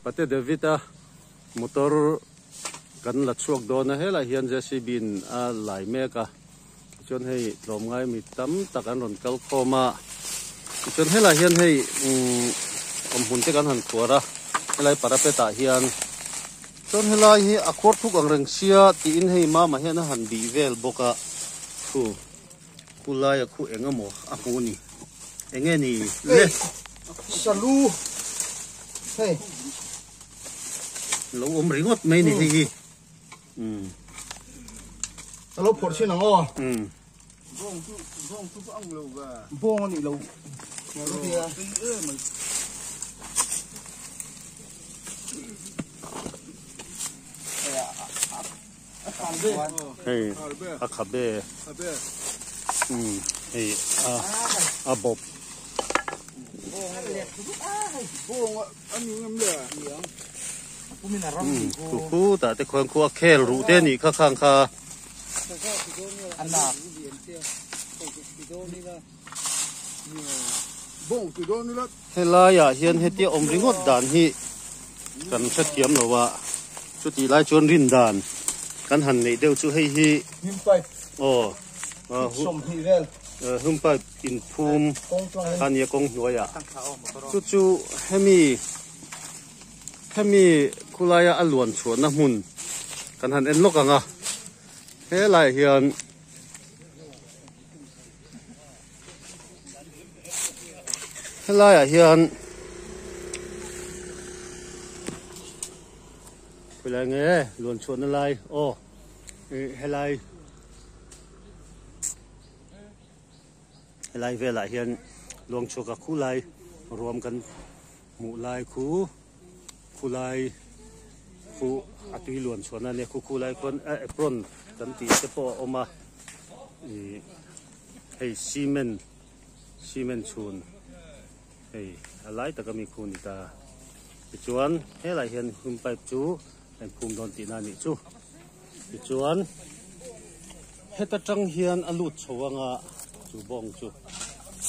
Pate David-a motor kan la chhuak dawn a, helaiah hian JCB in a lai mek a, tichuan hei tlawmngai mi tam tak an rawn kal khawm a, tichuan helaiah hian hei umm awmhmun te kan han khuar a, helai parapet ah hian chuan helai hi a khuar thuk ang reng sia tiin hei mama hian a han bih vel bawk a, khu khu laia khu eng emaw a hmu ni. Enge ni le? Salu hei. Lo awm ringawt mai ni hei hi. Um. Ka lo phawrh thin ang aw. Um. Bawng chu bawng chu ang lo ve. Bawng a nih lo. Hei a khabe hei a bawp. Khu khutah te khuan khu a khel ruh te anih kha khang kha. Helaiah hian hetia awm ringawt dan hi kan hrethiam lo a, chutih lai chuan rin dan kan han neih deuh chu hei hi aw hum pipe inphum a nia kawng hnuaiah chu chu hemi hemi khulaia a luan chhuahna hmun kan han en lawk ang a helaiah hian. Helaiah hian khawilai nge luan chhuahna lai aw ih helai helai velah hian luang chhuak a khulai ruam kan hmuh lai khu khulai khu a tui luan chhuahna ania khu khulai khuan apron kan tih te pawh a awm a ih hei cement cement chhun hei a lai taka mi khu ni ta tichuan helaiah hian hum pipe chu a inphum dawn tihna a nih chu tichuan heta tang hian a lut chho anga chu bawng chu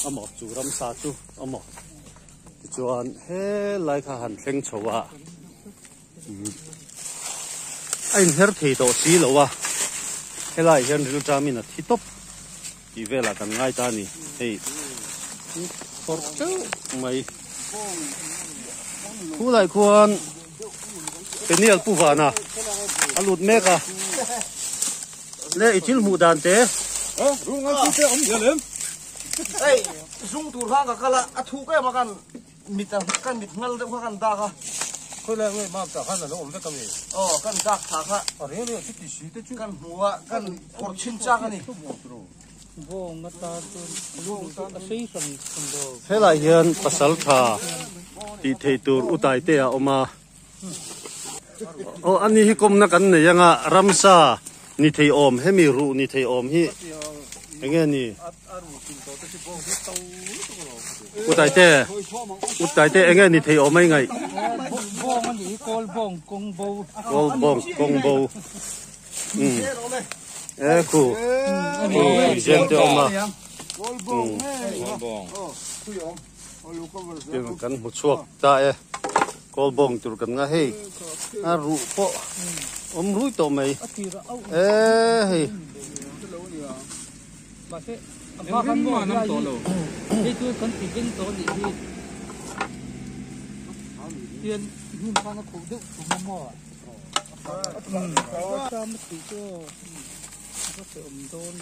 amaw chu ramsa chu amaw tichuan helai kha han thleng chho a a inher thei tawh si lo a helaiah hian rilṭamin a thi tawp tih velah kan ngai ta a ni hei phawrh teuh mai khulai khuan peniel pu vana a lut mek a le i thil hmuh dan te hei zung tur khan ka kal a a thuk em a kan mit a kan mit ngal deuh kha kan dak a khawilai nge mam tah khan a lo awm vek a mi aw kan dak thla kha a reng reng chu ti si te chu kan hmu a kan kawr chhin chak a ni Helaiah hian pasal tha tih theih tur u Taite a awm a aw ani hi kawmna kan nei anga ramsa ni thei awm hemi ruh ni thei awm hi enge ni u Taite u Taite enge ni thei awm mai ngaih kawl bawng kawng bo um e khu khu zem te awm a um kan hmu chhuak ta e kawl bawng tur kan nga hei a ruh pawh awm rui tawh mai e hei.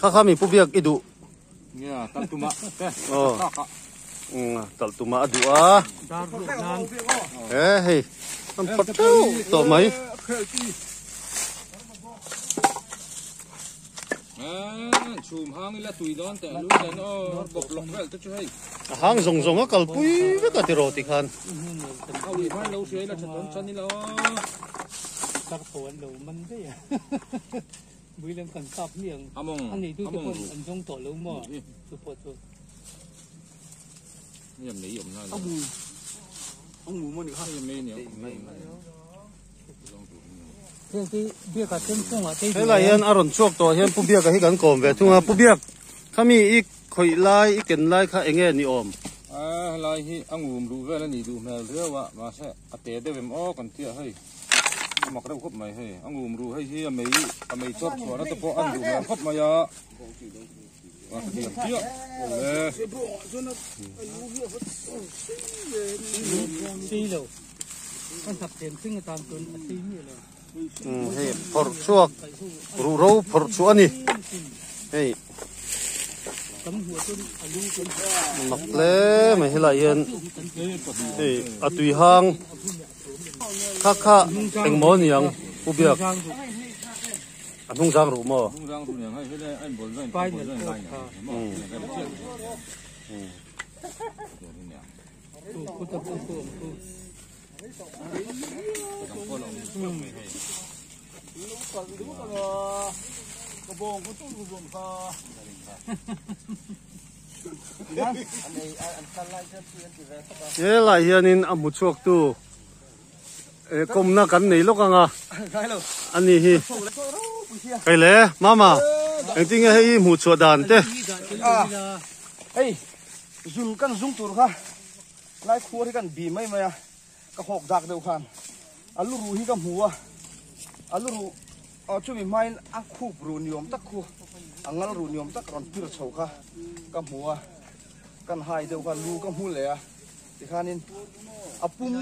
Kha kha mi pu biak i duh. Aw tal tuma a duh a. E hei an phawt theuh tawh mai. A hang zawng zawng a kalpui vek a tiraw tikhan. Helai hian a rawn chhuak tawh hian Pu Biaka hi kan kawm ve thung a, Pu Biak khami i khawih lai i ken lai kha enge ni awm? A helai Helai hi a ngum luh vel a nih duh hmel riau a, mahse a te deuh em aw kan tia hei a mak reuh khawp mai hei a ngum ruh hei hi a mei a mei chawrh chhuahna te pawh a ni duh hmel khawp mai a mahse diam chiah awle. Hei phawrh chhuak ruhro phawrh chhuah a ni hei mak hle mai helai hian hei a tui hang kha kha engmaw a ni ang pu biak a hnung zang ruh maw Helai hianin a hmu chhuak tu kawmna kan nei lawk ang a ani hi hei le mama engtin nge hei hi hmuh chhuah dan te hei zun kan zung tur kha Lai khuar hi kan bi mai mai a, ka hawk dak deuh khan a lu ruh hi ka hmu a, a lu ruh aw chumi hmain a khup ruh ni awm tak khu a ngal ruh ni awm tak rawn pir chho kha ka hmu a, kan hai deuh kha lu ka hmu leh a tikhanin a pum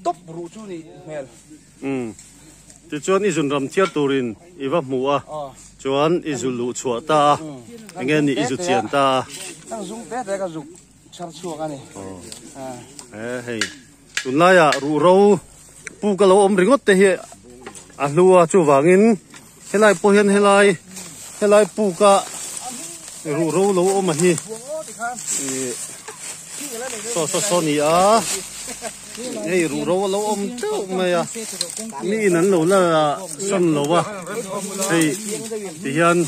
tawp ruh chu nih hmel. Umm tichuan i zun ram thiar turin i va hmu a, chuan i zu luh chhuah ta a, enge ni i zu chian ta a. Kan zung te te ka zuk Chhar chhuak a ni. He hei tunlaiah ruhro puk a lo awm ringawt te hi a hlu a chuvangin helai pawh hian helai helai puka ruhro lo awm a hi ih saw saw saw ni a hei ruhro a lo awm teuh mai a mi in an lo la sawn lo a hei tihian.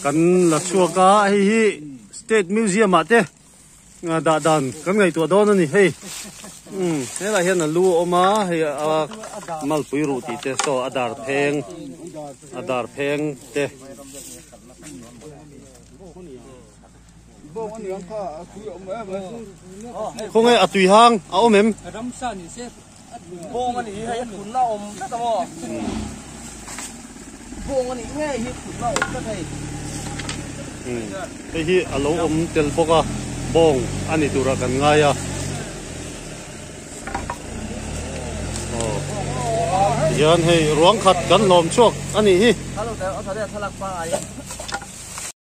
Kan la chhuak a, hei hi State Museum ah te dah dan kan ngaihtuah dawn a ni hei. Umm helai hian a lu a awm a, hei a malpui ruh tih te saw a dar pheng a dar pheng te. Khawnge a tui hang a awm em? Bawng a nih hi hei a thunna a awm tlat a maw? Bawng a nih ngei hi thunna a awm tlat hei. Hei hi a lo awm tel bawk a, bawng a ni turah kan ngai a. Aw tihian hei ruang khat kan hlawm chhuak a nih hi.